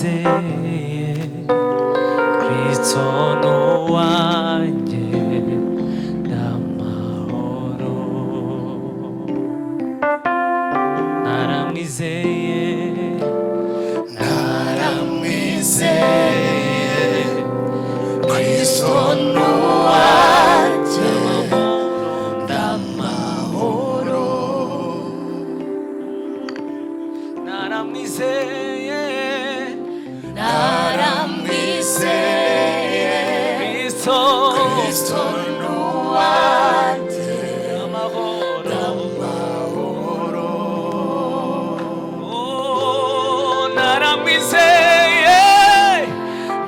Naramwizeye, Kristo n'uwanjye, ndamahoro. Naramwizeye. Naramwizeye, Kristo n'uwanjye, ndamahoro. Naramwizeye. Naramwizeye. Kristo. Kristo n'uwanjye. Amahoro. Amahoro. Oh, naramwizeye,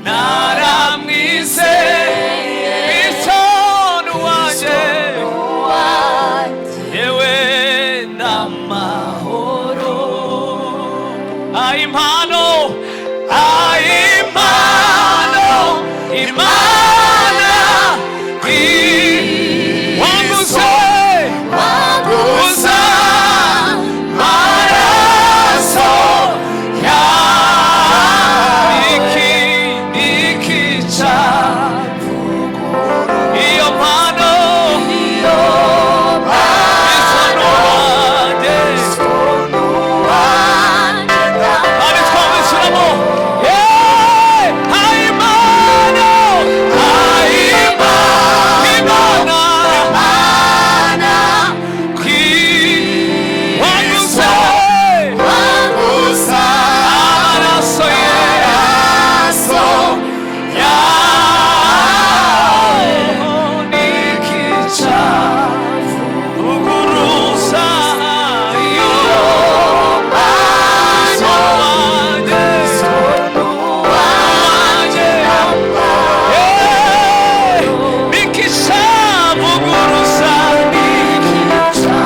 naramwizeye, Kristo n'uwanjye, yewe n'amahoro. Ayimpano, ayimpano, Imana wanguze, Wanguza maraso ya iki nikica iyo mpano. Kristo n'uwanjye. Kandi twabisubiramo. Yeah! Hayimana, Hayimana, Imana wanguze. Wanguza. Amaraso ye. Amaraso. Nikica uguruza iyo wanjye, wanjye. Nikica vuguruza, nikica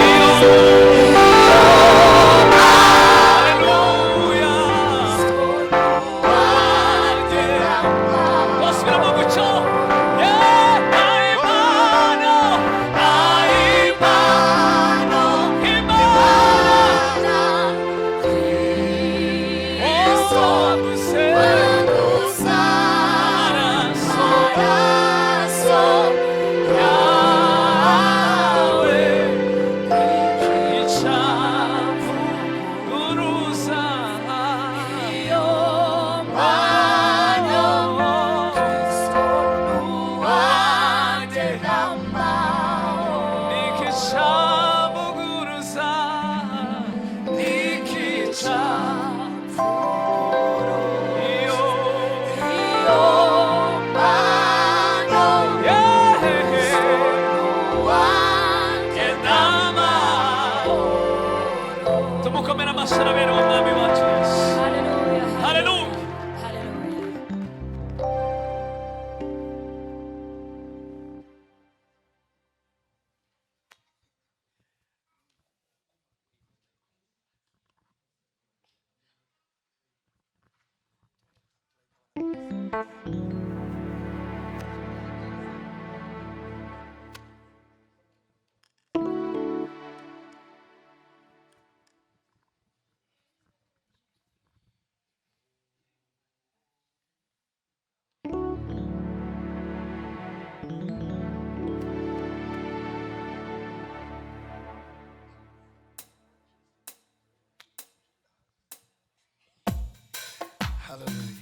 iyo. Haleluya. Wasubiramo gutyo. Yeah, Imana, Imana, Imana. Oh, waguse amaraso yawe, icavuguruza iyo mpano. Nikicavuguruza, nikica iyo. Tumukomera amashyi arabera umwami wacu Yesu. Hallelujah. Haleluya. Hallelujah. Hallelujah. Hallelujah.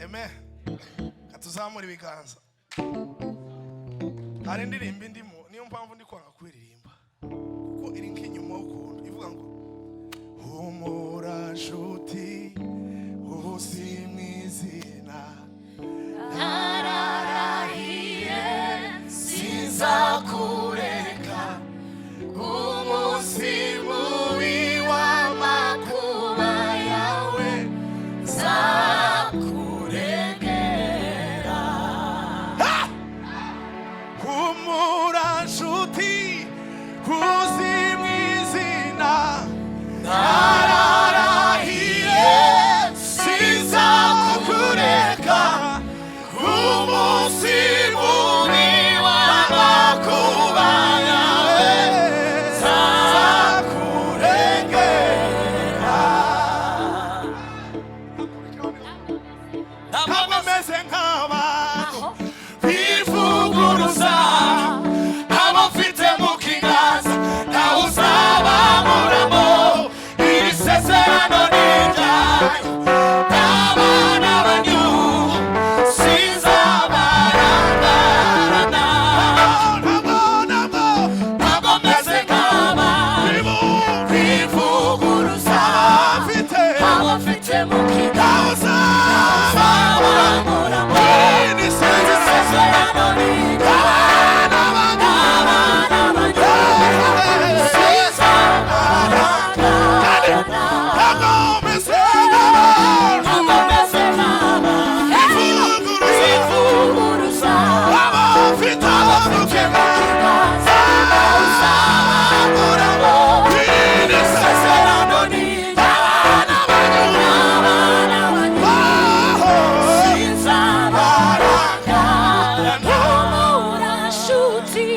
Amen. Katuzamura ibiganza. Hari indirimbo indimo, niyo mpamvu ndi kwanga kuririmba, kuko iri nk'inyuma y'ukuntu ivuga ngo: "Humura nshuti, usi mu izina Nararahiye, sinzakureka, umunsi mubi w'amakuba yawe nzakurengera." Humura nshuti, uzi mu izina nararahiye, sinzakureka, umunsi mubi w'amakuba yawe nzakurengera. Ntabwo meze nk'abantu bivuguruza, abo mfite mu kiganza ntawe uzabankuramo. Iri sezerano ni iryayo, n'abana banyu sinzabarangarana. Ntabwo meze nk'abantu bivuguruza, abo mfite mu kiganza nzabankuramo. Iri sezerano sezerano ni iryayo, n'abana banyu sinzabarangarana. Ntabwo meze nk'abantu Ntabwo meze nk'abantu bivuguruza, abafite mu kiganza nzabankuramo. Iri sezerano ni iryayo, n'abana banyu sinzabarangarana. Humura nshuti,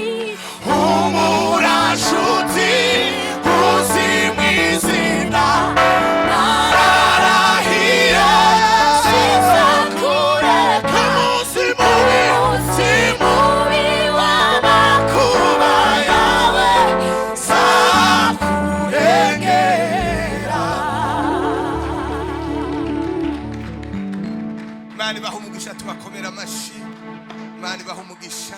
Humura nshuti, uzi mu izina nararahiye, sinzakureka, umunsi mubi umunsi mubi w'amakuba yawe nzakurengera. Imana ibaha umugisha, tubakomera amashyi. Imana ibaha umugisha.